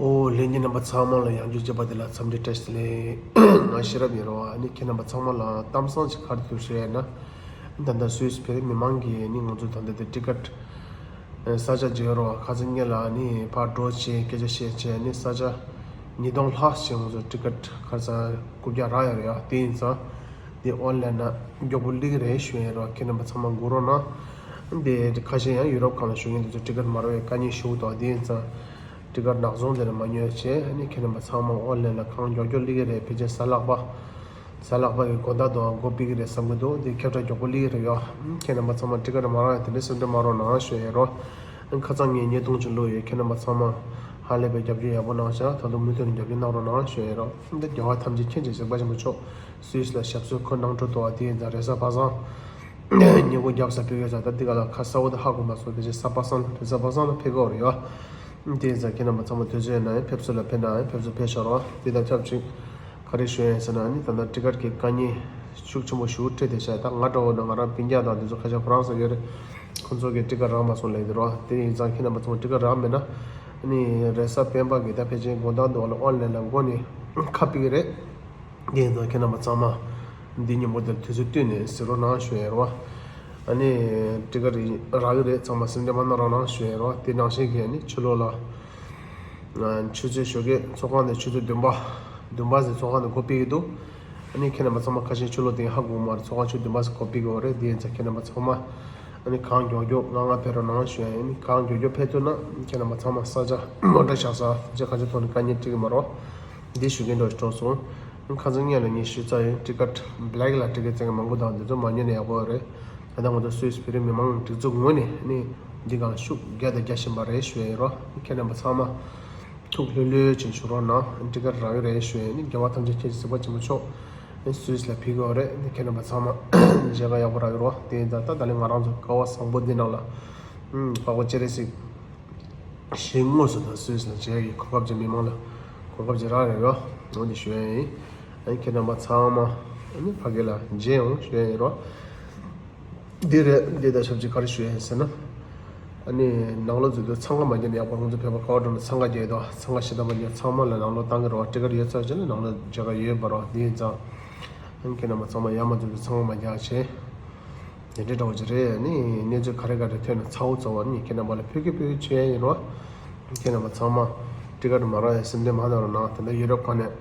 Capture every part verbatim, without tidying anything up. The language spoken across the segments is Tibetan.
ཨོ་ལྷན་རྒྱས་རྣམ་པ་ཚང་མ་ལ་ཡང་བསྐྱར་བྱས་པ་དེ་ལ་འཚམས་འདྲི་བཀྲ་ཤིས་བདེ་ལེགས། ང་ཤེས་རབ་ཡིན་རོ། ཨ་ནི་ཁྱེད་རྣམ་པ་ཚང་མ་ལ་གཏམ་བཟང་ཅིག་ག་རེ་ཞུ་ཡ་ན། ད་ལྟ་སུད་སི་བོད་རིགས་མི་མང་གིས་ནི་ང་ཚོ་ད་ལྟ་དེ་ཊི་ཀེ་ཊི་ས་ཆ་བརྗེ་རོ། ཁ་སང་ཉིན་ལ་ནི་ཕར་འགྲོ་བྱས་སྐད་ཆ་བཤད་བྱས་ནི་ས་ཆ་ཉིས་སྟོང་ལྷག་ཅིག་ང་ཚོ་ཊི་ཀེ་ཊི་ཁ་སང་རྐུབ་བཀྱག་རག་ཡོད་རེད་ཡ། དེ་ཡིན་ཙང་། འདི་ཨོན་ལན་ན་མགྱོགས་པོ་སླེབས་ཀྱི་རེད་ཞུ་ཡིན་རོ། ཁྱེད་རྣམ་པ་ཚང་མ་སྒུག་རོགས་གནང་། འདི་ཁ་ཤས་ཡང་ཡུ་རོབ་ཁག་ལ་བཞུགས་མཁན་དེ་ཚོ་ཊི་ཀེ་ཊི་མ་རག་པའི་དཀའ་ངལ་ཞུ་འདུག་དེ་ཡིན་ཙང་། ཊི་ཀེ་ཊི་ནག་ཚོང་དེ་ལ་མ་ཉོས་བྱས། ཨ་ནི་ཁྱེད་རྣམ་པ་ཚང་མ་ཨོན་ལན་ལ་གང་མགྱོགས་མགྱོགས་སླེབས་ཀྱི་རེད། ཕལ་ཆེར་གཟའ་ལྷག་པ། གཟའ་ལྷག་པ་གི་དགོང་དག་དུའང་སྒོ་ཕྱེ་གི་རེད་བསམ་གྱི་འདུག་འདི་ཁྱབ་བསྒྲགས་མགྱོགས་པོ་སླེབས་ཀྱི་རེད་ཡ། ཁྱེད་རྣམ་པ་ཚང་མ་ཊི་ཀེ་ཊི་མ་རག་ཡ་དེ་འདྲ་སེམས་ཁྲལ་མ་རོགས་གནང་ཞུ་ཡིན་རོ། ཁ་སང་ངས་བརྙན་ཐུང་ཅིག་བླུགས་ཡོད། ཁྱེད་རྣམ་པ་ཚང་མ་ཧ་ལས་པའི་རྒྱབ་སྐྱོར་ཡག་པོ་གནང་ཤག་ད་དུང་མུ་མཐུད་ནས་རྒྱབ་སྐྱོར་གནང་རོགས་གནང་ཞུ་ཡིན་རོ། འདི་རྒྱལ་བ་ཐམས་ཅད་མཁྱེན་ཅིང་གཟིགས་པ་ཆེན་པོ་མཆོག་སུད་སི་ལ་ཞབས་སོར་འཁོད་གནང་འགྲོ་འདུག་བ། དེ་ཡིན་ཙང་རེས་གཟའ་པ་སངས་ཉིན་གུང་རྒྱབ་ས་ཕེབས་ཡོད་ཙང་། ད་འདི་ག་ལ་ཁ་གསལ་པོ་དེ་ཧ་གོ་མ་སོང་། དེ་བཞིན་གཟའ་པ་སངས་རེས་གཟའ་པ་སངས་ལ་ཕེབས་ཀྱི་ཡོད་རེད་ཡ། དེ་ཡིན་ཙང་ཁྱེད་རྣམ་པ་ཚང་མ་དུས་ཚོད་ཡོད་ན་ཡང་ཕེབས་བསུ་ལ་ཕེབས་ན་ཡང་ཕེབས་བསུ་ཕེབས་ཤོག་རོགས། དེ་དང་ཆབས་ཅིག་ག་རེ་ཞུ་ཡིན་ཟེར་ན། ཨ་ནི་ད་ལྟ་ཊི་ཀེ་ཊི་གི་དཀའ་ངལ་ཤུགས་ཆེན་པོ་ཞེ་པོ་འཕྲད་བསྡད་ཤག་ད་ང་འདྲ་བོ་ན་ང་རང་སྤུན་ཀྱག་དང་དེ་ཚོ་ཁ་ཤས་ཧྥ་རན་སི་ཡོད་རེད། ཁོང་ཚོ་གིས་ཊི་ཀེ་ཊི་རག་མ་སོང་ལབ་ཀྱི་འདུག་རོ། དེ་ཡིན་ཙང་ཁྱེད་རྣམ་པ་ཚང་མ་ཊི་ཀེ་ཊི་རག་མེད་ན། ཨ་ནི་རེས་གཟའ་སྤེན་པ་གི་ད་ཕལ་ཆེར་དགོང་དག་འདུག་བ་ལ་ཨོན་ལན་ལ་མགོ་ནས་ཁ་ཕྱེ་གི་རེད། དེ་ཡིན་ཙང་ཁྱེད་རྣམ་པ་ཚང་མ་འདི་ཉིན་མོ་དེར་དུས་ཚོད་བཏོན་ནས་གཟིགས་རོགས་གནང་ཞུ་ཡིན་རོ། ཨ་ནི་ཊི་ཀེ་ཊི་རག་གི་རེད། ཚང་མ་སེམས་ཁྲལ་མ་གནང་རོགས་གནང་ཞུ་ཡིན་རོ། དེ་ནང་བཞིན་གྱི་ཨ་ནི་ཕྱི་ལོགས་ལ། ཆུ་ཚོད་ཞོགས་ཀས་ཚོགས་ཁང་ནས་ཆུ་ཚོད་བདུན་པ། བདུན་པ་ཟིན་ཚོགས་ཁང་ནས་སྒོ་ཕྱེ་གི་འདུག་ཨ་ནི་ཁྱེད་རྣམ་པ་ཚང་མ་ཁ་ཤས་ཕྱི་ལོགས་དེ་ཧ་གོ་མ་རེད། ཚོགས་ཁང་ཆུ་བདུན་པ་ཟིན་སྒོ་ཕྱེ་གི་ཡོད་རེད། དེ་ཡིན་ཙང་ཁྱེད་རྣམ་པ་ཚང་མ་ཨ་ནི་གང་མགྱོགས་མགྱོགས་ང་ང་ཕེབས་རོགས་གནང་ཞུ་ཡ་ཡིན། ཨ་ནི་གང་མགྱོགས་མགྱོགས་ཕེབས་ཐུབ་ན་ཁྱེད་རྣམ་པ་ཚང་མ་ས་ཆ་མོ་ཊ་བཞག་ས་དེ་ཚོ་ཁ་ཤས་ཐོག་ནས་དཀའ་ངལ་འཕྲད་ཀྱི་མ་རེད། འདི་ཞུ་མཁན་འདྲ་ཞིག་གྲོངས་སོང་། ཁ་སང་ཉིན་ལ་ངས་ཞུས་ཚར་ཡིན། ཊི་ཀེ་ཊི་བྷེ་ལེག་ལ་ཊི་ཀེ་ཊི་བཙལ་མཁན་མང་པོ་དང་དེ་ཚོ་མ་ཉོས་ན་ཡག་པོ་རེད། ད་ལྟ་ང་ཚོ་སུད་སི་བོད་རིགས་མི་མང་སྒྲིག་འཛུགས་ངོས་ནས་ནི་འདི་གང་ཤུགས་བརྒྱ་དང་བརྒྱ་བཞིན་པ་རེད་ཞུ་ཡ་ཡིན་རོ། ཁྱེད་རྣམ་པ་ཚང་མ་ཐུགས་ལྷོད་ལྷོད་ཅིག་བཞུགས་རོགས་གནང་། ཊི་ཀེ་ཊི་རག་གི་རེད་ཞུ་ཡ་ཡིན། རྒྱལ་བ་ཐམས་ཅད་མཁྱེན་ཅིང་གཟིགས་པ་ཆེན་པོ་མཆོག་ནི་སུད་སི་ལ་ཕེབས་ཀྱི་ཡོད་རེད། ནི་ཁྱེད་རྣམ་པ་ཚང་མ་མཇལ་ཁ་ཡག་པོ་རག་གི་རོ། དེ་ཡིན་ཙང་ད་ད་ལན་ང་རང་ཚོ་ཀ་བ་བཟང་པོ་འདི་ནང་ལ་ཨུམ་པགས་པ་སྤྱན་རས་གཟིགས་ཞལ་དངོས་སུ་དང་སུད་སི་ལ་མཇལ་ཡག་གི་གོ་སྐབས་ཅིག་མི་མང་ལ་གོ་སྐབས་ཅིག་རག་ཡོད་རོ། འོ་འདི་ཞུ་ཡ་ཡིན། ཨ་ནི་ཁྱེད་རྣམ་པ་ཚང་མ་ཨ་ནི་ཕ་གི་ལ་མཇལ་ཡོང་ཞུ་ཡ་ཡིན་རོ། འདི་རེད། འདི་དང་ཆབས་ཅིག་ག་རེ་ཞུ་ཡ་ཡིན་ཟེར་ན། ཨ་ནི་ནང་ལོགས་འཛུལ་དུས་འཚང་ཁ་མ་རྒྱག་ན་ཡག་པོ། ང་ཚོ་བོད་པ་ཀ་བ་འགྲོ་ན་འཚང་ཁ་རྒྱག་ཡོད་དོ། འཚང་ཁ་ཞེ་དྲག་མ་རྒྱག་ཚང་མ་ལ་ནང་ལོགས་བཏང་གི་རོ། ཊི་ཀེ་ཊི་ཡོད་ཚར་རྗེས་ལ་ནང་ལོགས་མཇལ་ཁ་ཡོད་པ་རོ། འདི་ཡིན་ཙང་ཨ་ནི་ཁྱེད་རྣམ་པ་ཚང་མ་ཡར་མར་འཛུལ་དུས་འཚང་ཁ་མ་རྒྱག་བྱས། དེ་འདྲའི་འདྲ་བོ་ཅིག་རེད། ཨ་ནི་གནས་ཚུལ་ག་རེ་ག་རེ་ཐོན་ན་ཚ་བོ་ཚ་བོ་ཨ་ནི་ཁྱེད་རྣམ་པ་ལ་ཕུལ་གི་ཕུལ་གི་བྱས་ཡིན་རོ། ཁྱེད་རྣམ་པ་ཚང་མ་ཊི་ཀེ་ཊི་མ་རག་ཡ་སེམས་ཁྲལ་མ་གནང་རོགས་གནང་། ད་ལྟ་ཡུ་རོབ་ཁག་ནས་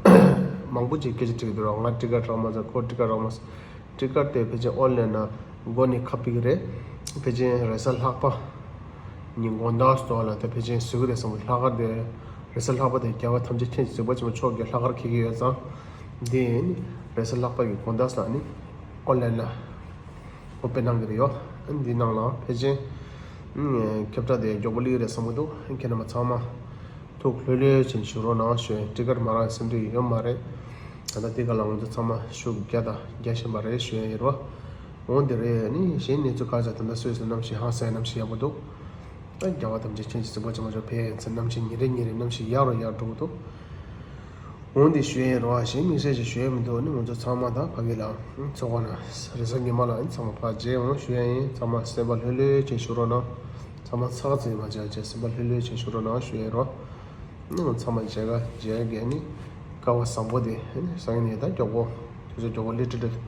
མང་པོ་ཅིག་སྐད་ཆ་དྲིས་ཀྱི་འདུག་རོ། ང་ཊི་ཀེ་ཊི་རག་མ་སོང་། ཁོ་ཊི་ཀེ་ཊི་རག་མ་སོང་། ཊི་ཀེ་ཊི་དེ་ཕལ་ཆེར་ཨོན་ལན་ན་སྒོ་ནས་ཁ་ཕྱེ་གི་རེད། ཕལ་ཆེར་རེས་གཟའ་ལྷག་པ་ཉིན་དགོང་དག་སྟོད་ལ་ད་ཕལ་ཆེར་བཟོ་གི་རེད་བསམ་གི། ལྷག་དཀར་དེ་རེས་གཟའ་ལྷག་པ་དེ་རྒྱལ་བ་ཐམས་ཅད་མཁྱེན་ཅིང་གཟིགས་པ་ཆེན་པོ་མཆོག་གིས་ལྷག་དཀར་འཁེལ་གྱི་ཡོད་ཙང་། འདི་ནི་རེས་གཟའ་ལྷག་པ་ཡི་དགོང་དག་ས་ནི་ཨོན་ལན་ན་སྒོ་ཕྱེ་གནང་གི་རེད་ཡོ། འདི་ནང་ལ་ཕལ་ཆེར་ཁྱབ་བསྒྲགས་དེ་མགྱོགས་པོ་སླེབས་ཀྱི་རེད་བསམ་གི་འདུག་ཁྱེད་རྣམ་པ་ཚང་མ་ཐུགས་ལྷོད་ལྷོད་བྱས་བཞུགས་རོགས་གནང་ཞུ་ཡ་ཡིན། ཊི་ཀེ་ཊི་མ་རག་ཡ་སེམས་ཁྲལ་ཡོད་མ་རེད། ད་ལྟ་འདི་ག་ལ་ང་ཚོ་ཚང་མ་ཤུགས་བརྒྱ་དང་བརྒྱ་བཞིན་པ་རེད་ཞུ་ཡ་ཡིན་རོ། འོ་འདི་རེད། ཨ་ནི་གཞན་གནས་ཚུལ་ག་ཚོད་ད་ལྟ་སུད་སི་གནམ་གཤིས་ཧང་སང་གནམ་གཤིས་ཡག་པོ་འདུག་ད་རྒྱལ་བ་ཐམས་ཅད་མཁྱེན་ཅིང་གཟིགས་པ་ཆེན་པོ་མཆོག་ཕེབས་ཡིན་ཚེ་གནམ་གཤིས་ཉིན་རེ་ཉིན་རེ་གནམ་གཤིས་ཡག་རུ་ཡག་འགྲོ་གི་འདུག་འོ་འདི་ཞུ་ཡ་ཡིན་རོ། གཞན་དམིགས་བསལ་ཞིག་ཞུ་ཡ་མི་འདུག་ཨ་ནི་ང་ཚོ་ཚང་མ་ད་ཕ་གི་ལ་ཚོགས་པ་ན་རེས་གཟའ་ཉི་མ་ལ་ཨ་ནི་ཚང་མ་ཕར་མཇལ་འོང་ཞུ་ཡ་ཡིན། ཚང་མ་སེམས་པ་ལྷོད་ལྷོད་བྱས་བཞུགས་རོགས་གནང་། ཚང་མ་ཚ་ཚ་མ་བྱས་བྱས་སེམས་པ་ལྷོད་ལྷོད་བྱས་བཞུགས་རོགས་གནང་ཞུ་ཡ་ཡིན་རོ། ཨ་ནི་ང་ཚང་མ་མཇལ་ཁ་མཇལ་གི་ཨ་ནི་སྐལ་བ་བཟང་པོ་དེ་ཨ་ནི་སང་ཉིན་ད་མགྱོགས་པོ་དུས་ཚོད་མགྱོགས་པོ་སླེབས་འགྲོ་འགྲོ།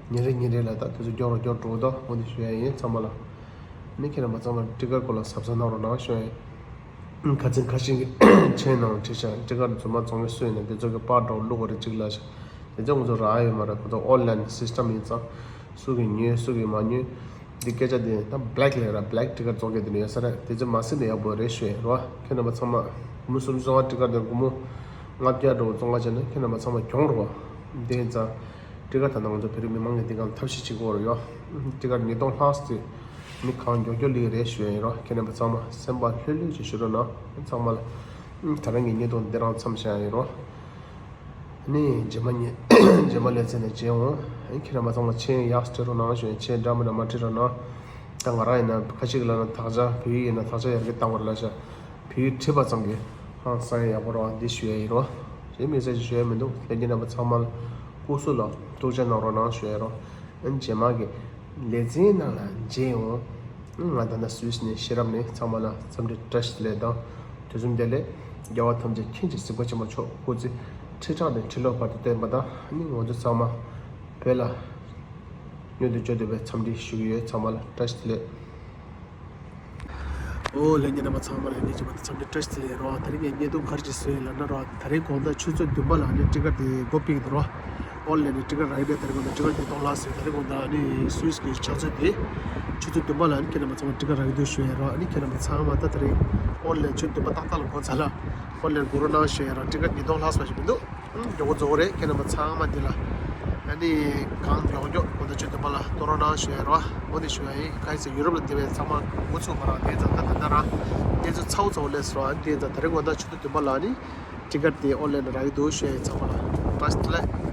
ཉིན་རེ་ཉིན་རེ་ལ་ད་དུས་ཚོད་མགྱོགས་རུ་མགྱོགས་འགྲོ་འདུག་འོ་འདི་ཞུ་ཡ་ཡིན་ཚང་མ་ལ། ནི་ཁྱེད་རྣམ་པ་ཚང་མ་ཊི་ཀེ་ཊི་སྐོར་ལ་གཟབ་གཟབ་གནང་རོགས་གནང་ཞུ་ཡ་ཡིན། ཁ་སང་ཁ་ཤས་ཀྱིས་མཆན་ནང་བྲིས་ཤག་ཊི་ཀེ་ཊི་རྫུན་མ་བཙོང་མཁན་སུ་ཡིན་ན་དེ་ཚོ་གི་པར་འདྲ་བོ་བླུགས་པ་རེད་ཅིག་ལབ་ཤག་དེ་ཚོ་ང་ཚོ་རག་ཡོད་མ་རེད། ཁོ་ཚོ་ཨོན་ལན་སིས་ཊམ་ཡིན་ཙང་སུ་གིས་ཉོས་སུ་གིས་མ་ཉོས། འདི་སྐད་ཆ་དེ་ད་བྷེ་ལེག་ལབ་ར། བྷེ་ལེག་ཊི་ཀེ་ཊི་བཙོང་མཁན་དེ་འདྲ་ཡོད་ས་རེད། དེ་ཚོ་མ་ཟིན་ན་ཡག་པོ་རེད་ཞུ་ཡ་ཡིན་རོ། ཁྱེད་རྣམ་པ་ཚང་མ་སྒོར་མོ་སུམ་ཅུ་སོ་ལྔ་ཊི་ཀེ་ཊི་དེ་སྒོར་མོ་ལྔ་བརྒྱ་འདྲ་བོ་བཙོང་ག་བྱས་ན་ཁྱེད་རྣམ་པ་ཚང་མ་གྱོང་རེད་བ། དེ་ཡིན་ཙང་ཊི་ཀེ་ཊི་ད་ལྟ་ང་ཚོ་བོད་རིགས་མི་མང་གིས་འདི་གང་ཐབས་ཤེས་བྱེད་དགོས་རེད་ཡོ། ཊི་ཀེ་ཊི་ཉིས་སྟོང་ལྷག་ཙམ་ནི་གང་མགྱོགས་མགྱོགས་སླེབས་རེད་ཞུ་ཡ་ཡིན་རོ། ཁྱེད་རྣམ་པ་ཚང་མ་སེམས་པ་ལྷོད་ལྷོད་ཅིག་བཞུགས་རོགས་གནང་། ཚང་མ་ལ་ད་རང་གི་བརྙན་ཐུང་འདི་རང་མཚམས་བཞག་ཡ་ཡིན་རོ། ནི་རྗེས་མ་ཉིན་རྗེས་མ་ལེ་ཚན་ནས་མཇལ་འོང་། ཁྱེད་རྣམ་པ་ཚང་མ་མཆན་ཡག་སྤྲད་རོགས་གནང་ཞུ་ཡ་ཡིན། མཆན་འདྲ་མི་འདྲ་མ་བྲིས་རོགས་གནང་། ད་ང་རང་ཡིན་ན་ཁ་ཅིག་ལ་ན་དག་ཆ་བོད་ཡིག་ཡིན་ན་དག་ཆ་ཡར་རྒྱས་བཏང་བར་ལ་ཤ། བོད་ཡིག་བྲིས་པ་ཙམ་གྱིས་ཧང་སང་ཡག་པོ་རེད་བ། འདི་ཞུ་ཡ་ཡིན་རོ། གཞན་དམིགས་བསལ་ཞིག་ཞུ་ཡ་མི་འདུག་ལྷན་རྒྱས་རྣམ་པ་ཚང་མ་ལ་སྐུ་གཟུགས་ལ་ཐུགས་རྗེ་གནང་རོགས་གནང་ཞུ་ཡ་ཡིན་རོ། ཨ་ནི་རྗེས་མ་གི་ལེ་ཚན་ནང་ལ་མཇལ་ཡོང་། ང་ད་ལྟ་སུད་སི་ནས་ཤེས་རབ་ནས། ཚང་མ་ལ་འཚམས་འདྲི་བཀྲ་ཤིས་བདེ་ལེགས་དང་དུས་གསུམ་བདེ་ལེགས། རྒྱལ་བ་ཐམས་ཅད་མཁྱེན་ཅིང་གཟིགས་པ་ཆེན་པོ་མཆོག་སྐུ་ཚེ་ཁྲི་ཕྲག་ནས་ཁྲི་ལོ་བར་དུ་བརྟན་པ་དང་། ཨ་ནི་ང་ཚོ་ཚང་མ་བོད་ལ་མྱུར་དུ་འབྱོར་འདོད་པའི་འཚམས་འདྲི་ཞུ་གི་ཡོད། ཚང་མ་ལ་བཀྲ་ཤིས་བདེ་ལེགས། ཨོ་ལྷན་རྒྱས་རྣམ་པ་ཚང་མ་ལ་ཉེ་ཆེ་བ་དང་འཚམས་འདྲི་བཀྲ་ཤིས་བདེ་ལེགས་རོ། དེ་རིང་ངས་བརྙན་ཐུང་ག་རེ་ཞིག་བཟོས་ཡིན་ལབ་ན་རོ། དེ་རིང་དགོང་དག་ཆུ་ཚོད་བདུན་པ་ལ་ནི་ཊི་ཀེ་ཊི་དེ་འགོ་ཕིག་འདུག་རོ། ཨོན་ལན་ནས་ཊི་ཀེ་ཊི་རག་གི་འདུག་དེ་རིང་དགོང་དག་ཊི་ཀེ་ཊི་ཉིས་སྟོང་ལྷག་ཙམ། དེ་རིང་དགོང་དག་ནི་སུད་སི་གི་ཕྱག་ཚོད་དེ་ཆུ་ཚོད་བདུན་པ་ལ་ནི་ཁྱེད་རྣམ་པ་ཚང་མ་ཊི་ཀེ་ཊི་རག་གི་འདུག་ཞུ་ཡ་རོ། ཨ་ནི་ཁྱེད་རྣམ་པ་ཚང་མ་ད་དེ་རིང་ཨོན་ལན་ཆུ་ཚོད་བདུན་པ་ཏག་ཏག་ལ་འགོ་ཚར་ལ་ཨོན་ལན་འགོ་རོགས་གནང་ཞུ་ཡ་རོ། ཊི་ཀེ་ཊི་ཉིས་སྟོང་ལྷག་ཙམ་ཞིག་མི་འདུག་ཨང་། མགྱོགས་པོ་རྫོགས་རེད། ཁྱེད་རྣམ་པ་ཚང་མ་འདི་ལ་ཨ་ནི་གང་མགྱོགས་མགྱོགས་དགོང་དག་ཆུ་ཚོད་བདུན་པ་ལ་གཏོང་རོགས་གནང་ཞུ་ཡ་རོ། འོ་དེ་ཞུ་ཡ་ཡིན། ཁ་ཡིན་ཟེར་ཡུ་རོབ་ལ་བསྡད་པའི་ཚང་མ་འགོ་ཚུགས་པ་རང་དེ་ཙང་ད་དེ་འདྲ་རང་དེ་ཚོ་ཚ་བོ་ཚ་བོ་ལས་སོ། ཨ་ནི་དེ་ཙང་དེ་རིང་དགོང་དག་ཆུ་ཚོད་བདུན་པ་ལ་ནི་ཊི་ཀེ་ཊི་དེ་ཨོན་ལན་རག་གི་འདུག་ཞུ་ཡ་ཡིན། ཚང་མ་ལ་བཀྲ་ཤིས་བདེ་ལེགས།